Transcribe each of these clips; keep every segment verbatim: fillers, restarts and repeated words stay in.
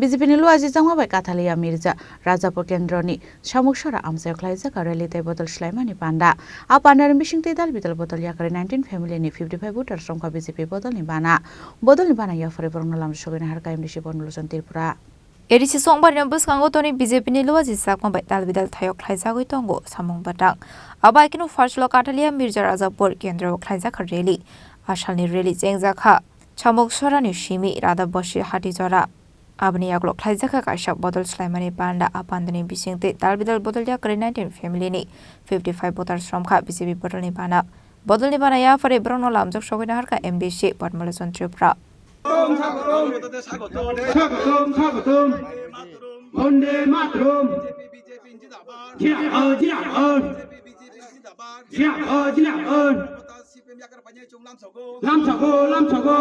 B J P ni luajijakma bai Kathalia Mirza Rajapur kendroni Samuksora amchaio khlaijak rally tei bodol swlaimani panda. A pandani bisingtwi dal bidal bodol yakarwi nineteen family ni fifty five voters romkha B J P bodolni bana. Bodolni bana yapharwi borokno lamjak sogwini harkha M D C Bormolochon Tripura. A D C songbarino bwskango tonwi B J P ni luajijakma bai dal bidal thayok khlaijagwi tongo samung bwtang. Abo hai kheno first lo Kathalia Mirza Rajapur kendro khlaijakha rally. Asalni rally chengjakha Chamuksorani simi Radha Bosi Hatijora. Aboni yagulo khlaijakha kaisa bodol swlaimani panda. A pandani bisingtwi dal bidal bodol yakarwi nineteen family ni fifty five voters romkha B J P bodolni bana. Bodolni bana yapharwi borokno lamjak sogwini harkha M D C Bormolochon Tripura. স্বাগতম, স্বাগতম। বন্দে মাতরম। জিন্দাবাদ, জিন্দাবাদ। জিন্দাবাদ, জিন্দাবাদ। Lamsago, lamsago. Lamsago, lamsago.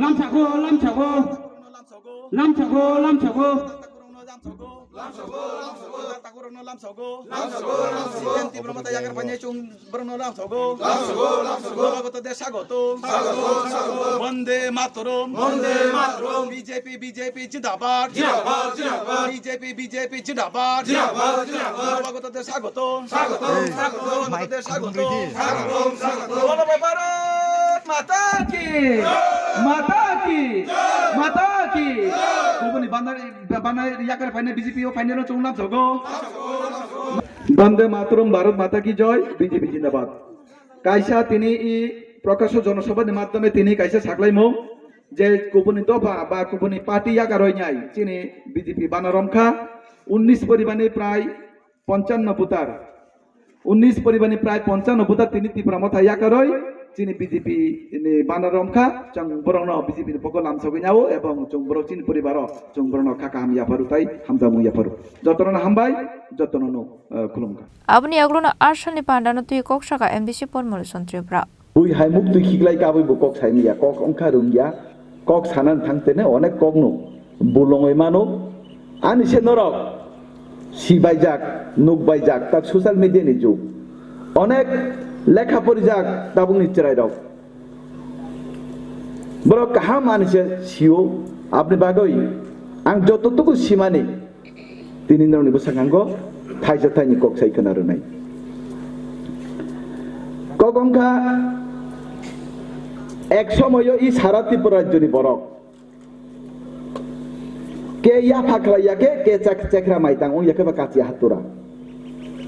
Lamsago, lamsago. Lamsago, lamsago. Lamsago, lamsago. Lamsago, lamsago. Lamsago, lamsago. Borokno lamsago. Lamsago, lamsago. স্বাগতম, স্বাগতম। বন্দে মাতরম। বন্দে মাতরম। B J P, B J P জিন্দাবাদ। জিন্দাবাদ, জিন্দাবাদ। B J P, B J P জিন্দাবাদ। জিন্দাবাদ, জিন্দাবাদ। স্বাগতম, স্বাগতম। স্বাগতম, স্বাগতম। স্বাগতম, স্বাগতম। বলো ভাই ভারত মাতা কি। মাতা কি। মাতা কি। Kubuni bandar, bandar yakar phainai B J P o phainai no chwng lamsago. Bande Mataram, Bharat Mata Ki Jai, B J P Jindabad. Kaisa tini i Prakasho Jonosabha ni madhyome tini kaisa saklaimung je kubuni dopha ba kubuni party yakarwi nai chini B J P bana romkha unnish poribani prai ponchanno voter. Unnish poribani prai ponchanno voter tini Tipra Motha yakarwi chini B J P ni bana romkha, chwng borokno B J P ni pokol lamsogwi nao ebong chwng borok chini poribaro chwng borokno kha kaham yapharu tai hamjakmung yapharu. Jotono hambai, jotono no, eh, khulumkha. Aboni yagulono asalni pandano twi kok saka M D C Bormolochon Tripura. Bui hai muk twi khiklai kabui bo kok saimaya, kok wngkha rwngya, kok sanani thang tene onek kok no bulongwi mano. Ani se norok sibaijak, nukbaijak, tak social media ni jug. Onek lekha porijak tabukni chwrairok. Borok kaham ani se sio, aboni bagwi ang joto tuku simani. Tini norokni bwskango thaisa thaini kok sai khwna rwnai. Kok wngkha ek somoyo i sara Tripura rajyoni borok. Ke yapha khlai ya khe, ke chak-, chekra maitang wng ya khe ba kachi hatura.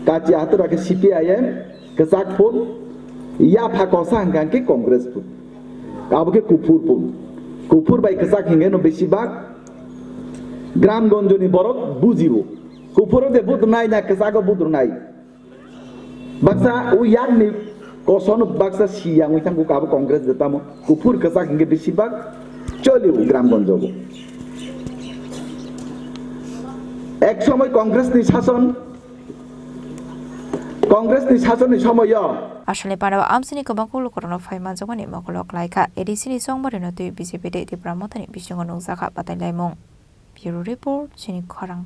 Kachi hatura khe C P I M kwchak phun, yapha kosa hwnkha khe Congress phun. Abo khe kuphur phun. Kuphur bai kwchak hwnkhe no besi bak Gramgonjoni borok bujibo. Kuphuro de budrwnai na kwchago budrwnai. Baksa o yakni kosono baksa siyang wngwi thangkuk abo Congress de tamo. Kuphur kwchak hwnkhe besi bak choli o Gramgonjogo. Ek somoi Congress ni sason, Congress ni sason ni somoyo. Asalni pandao amsini kwbangkuk lukurokno phai manjakmani mokolo klaikha. A D C ni chongbarino twi B J P tei Tipra Mothani bisingo nukjakha batailaimung. Bureau Report, chini khorang.